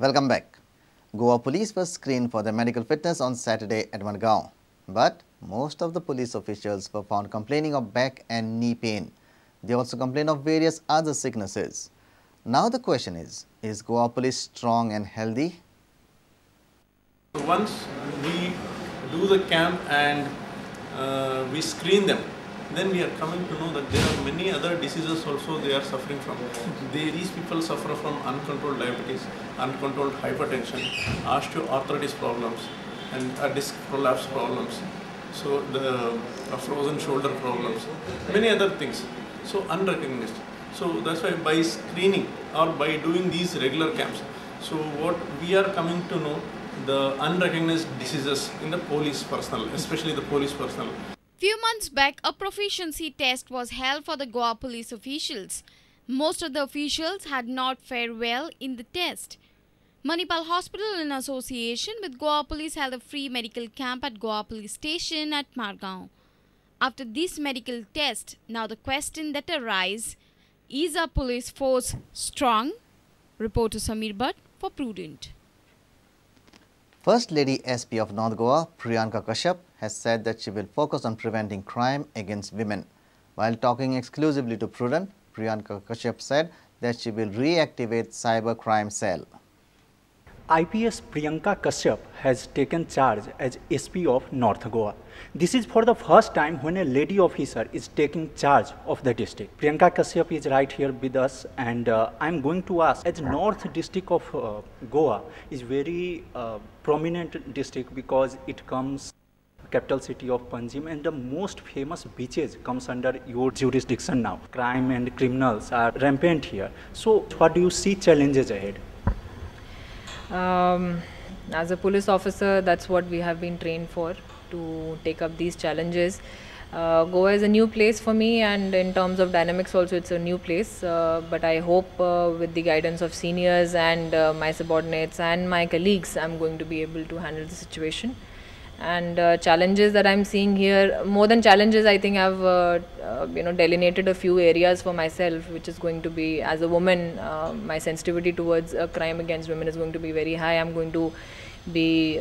Welcome back. Goa police was screened for their medical fitness on Saturday at Margao. But most of the police officials were found complaining of back and knee pain. They also complained of various other sicknesses. Now the question is Goa police strong and healthy? Once we do the camp and we screen them, then we are coming to know that there are many other diseases also they are suffering from. These people suffer from uncontrolled diabetes, uncontrolled hypertension, osteoarthritis problems, and disc prolapse problems, so the frozen shoulder problems, many other things. So unrecognized. So that's why by screening or by doing these regular camps, so what we are coming to know the unrecognized diseases in the police personnel, especially the police personnel. Few months back, a proficiency test was held for the Goa police officials. Most of the officials had not fared well in the test. Manipal Hospital, in association with Goa Police, held a free medical camp at Goa Police Station at Margao. After this medical test, now the question that arises, is our police force strong? Reporter Samir Bhatt for Prudent. First Lady SP of North Goa, Priyanka Kashyap, has said that she will focus on preventing crime against women. While talking exclusively to Prudent, Priyanka Kashyap said that she will reactivate cyber crime cell. IPS Priyanka Kashyap has taken charge as SP of North Goa. This is for the first time when a lady officer is taking charge of the district. Priyanka Kashyap is right here with us, and I am going to ask, as North district of Goa is very prominent district because it comes capital city of Panjim and the most famous beaches comes under your jurisdiction now. Crime and criminals are rampant here. So what do you see challenges ahead? As a police officer, that's what we have been trained for, to take up these challenges. Goa is a new place for me, and in terms of dynamics also it's a new place, but I hope with the guidance of seniors and my subordinates and my colleagues, I'm going to be able to handle the situation. And challenges that I'm seeing here, more than challenges, I think I've delineated a few areas for myself, which is going to be, as a woman, my sensitivity towards crime against women is going to be very high. I'm going to be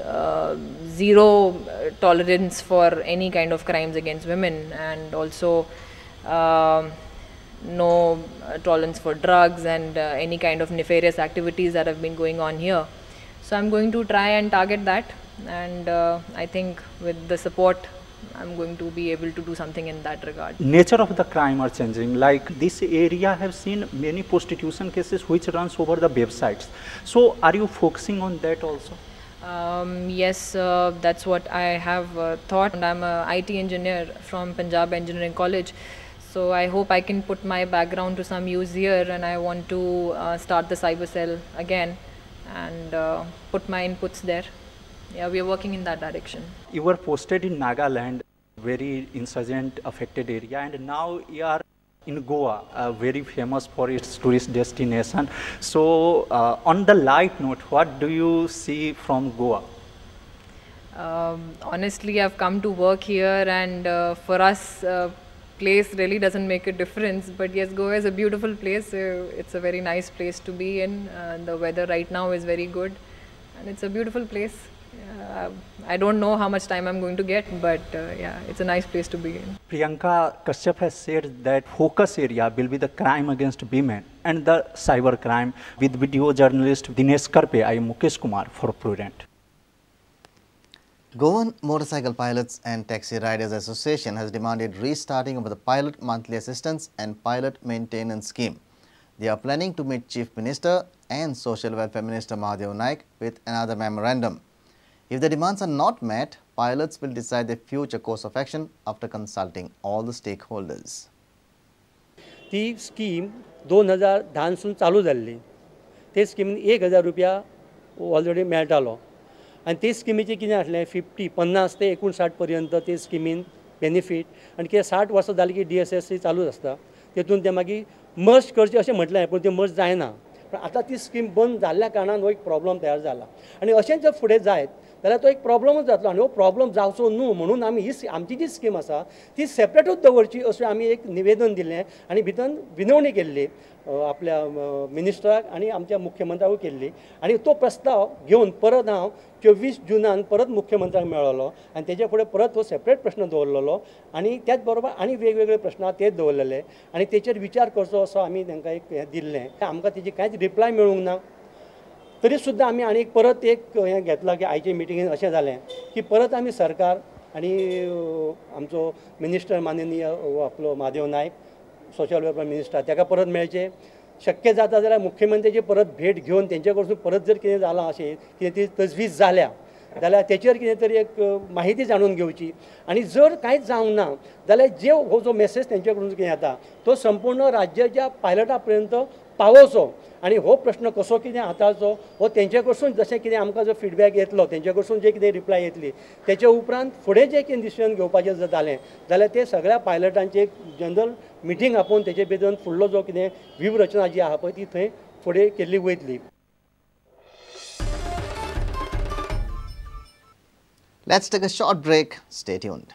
zero tolerance for any kind of crimes against women, and also no tolerance for drugs and any kind of nefarious activities that have been going on here. So I'm going to try and target that. And I think with the support, I'm going to be able to do something in that regard. Nature of the crime are changing. Like this area have seen many prostitution cases which runs over the websites. So are you focusing on that also? Yes, that's what I have thought. And I'm an IT engineer from Punjab Engineering College. So I hope I can put my background to some use here, and I want to start the cyber cell again and put my inputs there. Yeah, we are working in that direction. You were posted in Nagaland, very insurgent affected area, and now you are in Goa, very famous for its tourist destination. So, on the light note, what do you see from Goa? Honestly, I've come to work here, and for us, place really doesn't make a difference. But yes, Goa is a beautiful place. It's a very nice place to be in. The weather right now is very good, and it's a beautiful place. I don't know how much time I'm going to get, but yeah, it's a nice place to be in. Priyanka Kashyap has said that focus area will be the crime against women and the cyber crime. With video journalist Dinesh Karpe, I am Mukesh Kumar for Prudent. Goan Motorcycle Pilots and Taxi Riders Association has demanded restarting of the pilot monthly assistance and pilot maintenance scheme. They are planning to meet Chief Minister and Social Welfare Minister Mahadev Naik with another memorandum. If the demands are not met, pilots will decide their future course of action after consulting all the stakeholders. ती scheme 2010 सून चालू जाल्ली. ते स्किमीन 1000 रुपया already मेळटालो आनी ते स्किमीचें कितें आसलें 50 ते 59 पर्यंत ते स्किमीन बेनिफीट. आनी कितें 60 वर्सां जालीं की DSSC चालूच आसता, तेतून ते मागीर मर्ज करचें अशें म्हटलें पूण तें मर्ज जायना. पण आतां ती स्कीम बंद जाल्ल्या कारणान हो एक प्रॉब्लम तयार जाला आनी अशेंच जर फुडें जायत जाल्यार तो एक प्रॉब्लमूच जातलो आनी हो प्रॉब्लम जावचो न्हू म्हणून आमी ही आमची जी स्कीम आसा ती सेपरेटूच दवरची अशें आमी एक निवेदन दिलें आनी भितर विनवणी केल्ली आपल्या मिनिस्टराक आनी आमच्या मुख्यमंत्र्याकूय केल्ली आनी तो प्रस्ताव घेवन परत हांव 24 जूनान परत मुख्यमंत्र्याक मेळ्ळो आनी तेजे फुडें परत हो सेपरेट प्रश्न दवरलेलो आनी त्याच बरोबर आनी वेगवेगळे प्रश्न आहा ते दवरलेले आनी तेचेर विचार करचो असो आमी तांकां एक हें दिल्लें. आमकां तेजी कांयच रिप्लाय मेळूंक ना तरी सुद्दां आमी आनी परत एक हें घेतलां की आयचे मिटिंगेन अशें जालें की परत आमी सरकार आनी आमचो मिनिस्टर माननीय आपलो Mahadev Naik social welfare minister ताका परत मेळचें, शक्य जाता जाल्यार मुख्यमंत्र्याची परत भेट घेवन तेंचे कडसून परत जर कितें जालां अशें कितें ती तजवीज जाल्या जाल्यार तेचेर कितें तरी एक माहिती जाणून घेवची आनी जर कांयच जावंक ना जाल्यार जे हो जो मेसेज तेंचे कडून कितें येता तो संपूर्ण राज्याच्या पायलटा पर्यंत पावोवचो आनी हो प्रश्न कसो कितें हाताळचो हो तेंचे कडसून जशें कितें आमकां जो फिडबॅक येतलो तेंचे कडसून जे कितें रिप्लाय येतली तेचे उपरांत फुडें जें कितें डिसिजन घेवपाचें जर जालें जाल्यार ते सगळ्या पायलटांची एक जनरल मिटींग आपोवन तेचे भितर फुडलो जो कितें व्यूहरचना जी आहा पळय ती थंय फुडें केल्ली वयतली. Let's take a short break. Stay tuned.